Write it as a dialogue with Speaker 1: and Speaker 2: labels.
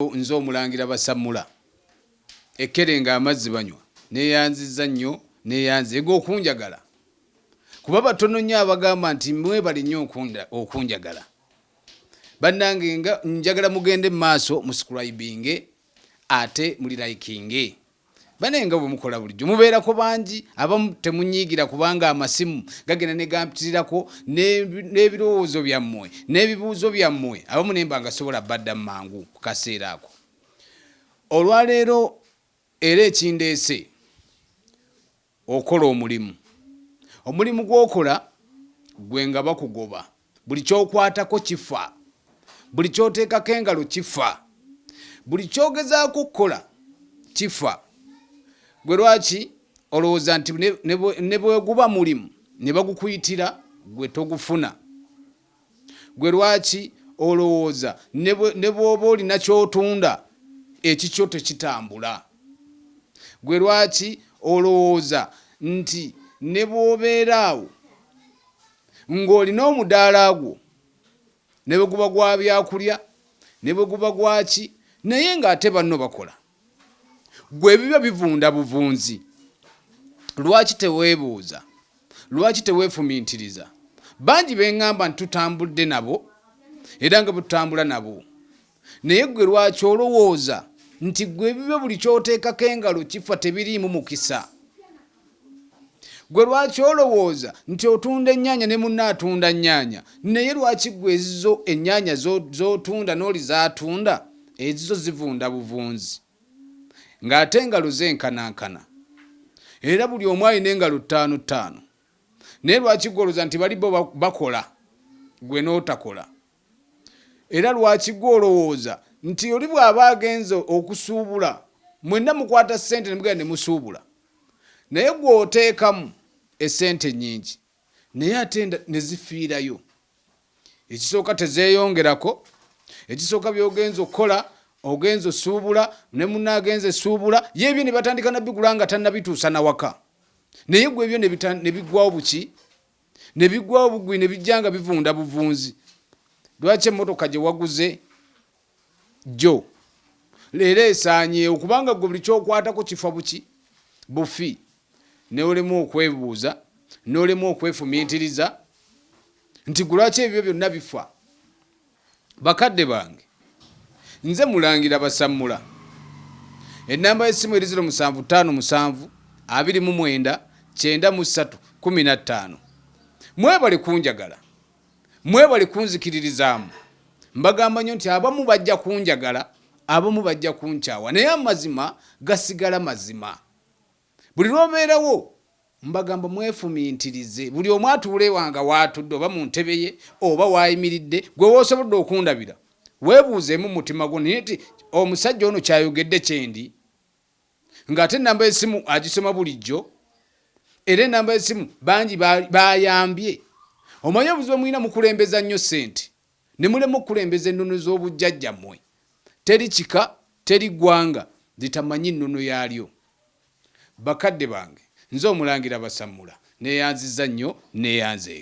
Speaker 1: Nze Omulangira Basammula ekkere nga amazzi banywa, neeyanzizza nnyo, neeyanzeege okunjagala, kuba batono nnyo abagamba nti mwebale nnyo okunjagala. Bannange, nga njagala mugende mu maaso musubscribinge ate mulilikinge. Banaye, nga bwe mukola bulijjo, mubeerako bangi abamu temunyiigira kubanga amasimu gagenda ne gampitirirako n'ebirowoozo byammwe n'ebibuuzo byammwe, abamu nemba nga sobola badda mu mangu ku kaseera ako. Olwaleero era ekindeese, okola omulimu, omulimu gw'okola gwe nga bakugoba, buli kyokwatako kifa, buli kyoteekako engalo kifa, buli kyogezaako okukola kifa. Gwe lwaki olowooza nti ne bweguba mulimu ne bagukuyitira gwe togufuna? Gwe lwaki olowooza ne bw'oba olina ky'otunda ekikyo tekitambula? Gwe lwaki olowooza nti ne bw'obeera awo ng'olina omudaala gwo, ne bwe guba gwa byakulya, ne bwe guba gwaki, naye ng'ate banno bakola, gwe ebibyo bivunda buvunzi? Lwaki teweebuuza? Lwaki teweefumintiriza? Bangi beŋŋamba nti tutambudde nabo era nga bwe tutambula nabo, naye gwe lwaki olowooza nti gwe ebibyo buli ky'oteekako engalo kifa, tebiriimu mukisa? Gwe lwaki olowooza nti otunda ennyaanya ne munno atunda nnyaanya, naye lwaki gwe ezizo ennyaanya z'otunda n'oli z'atunda ezizo zivunda buvunzi, ng'ate engalo zenkanankana, era buli omu alina engalo ttaano ttaano? Naye lwaki gwe olowooza nti bali bo bakola, gwe n'otakola? Era lwaki gwe olowooza nti oli bw'aba agenze okusuubula, mwenna mukwata ssente ne mugenda ne musuubula, naye gwe oteekamu essente nnyingi, naye ate ne zifiirayo? Ekisooka, tezeeyongerako. Ekisooka, by'ogenza okukola, ogenza osuubula ne munno agenza esuubula, ye ebyo ne batandika nabigula nga tannabituusa nawaka, naye gwe ebyo ne biggwawo buki, ne biggwawo bugwi, ne bijja nga bivunda buvunzi. Lwaki emmotoka gye waguze jjo leero esaanyeewo? Kubanga gwe buli kyokwatako kifa buki bufi. N'olemu okwebuuza, n'olemu okwefumiitiriza nti gwe lwaki ebyo byonna bifa? Bakadde bange, nze Mulangira Basammula. Ennamba y'essimu eri 0757 29 93 15. Mwebale kunjagala, mwebale kunzikiririzaamu. Mbagamba nnyo nti abamu bajja kunjagala, abamu bajja kunkyawa, naye amazima gasigala mazima. Buli lw'obeerawo, mbagamba mwefumintirize. Buli omu atuule wanga waatudde, oba mu ntebe ye oba waayimiridde, gwe woosobodde okundabira, weebuuzeemu mu mutima gwo naye nti omusajja ono kyayogedde kyendi, ng'ate ennamba y'essimu agisoma bulijjo, era ennamba y'essimu bangi bayambye. Omanyi obuzibu mulina, mukulembeza nnyo ssente ne mulema okukulembeza ennono z'obujjajjammwe. Teri kika, teri ggwanga litamanyi nnono yaalyo. Bakadde bange, nze Omulangira Basammula, neeyanzizza nnyo, neeyanzeege.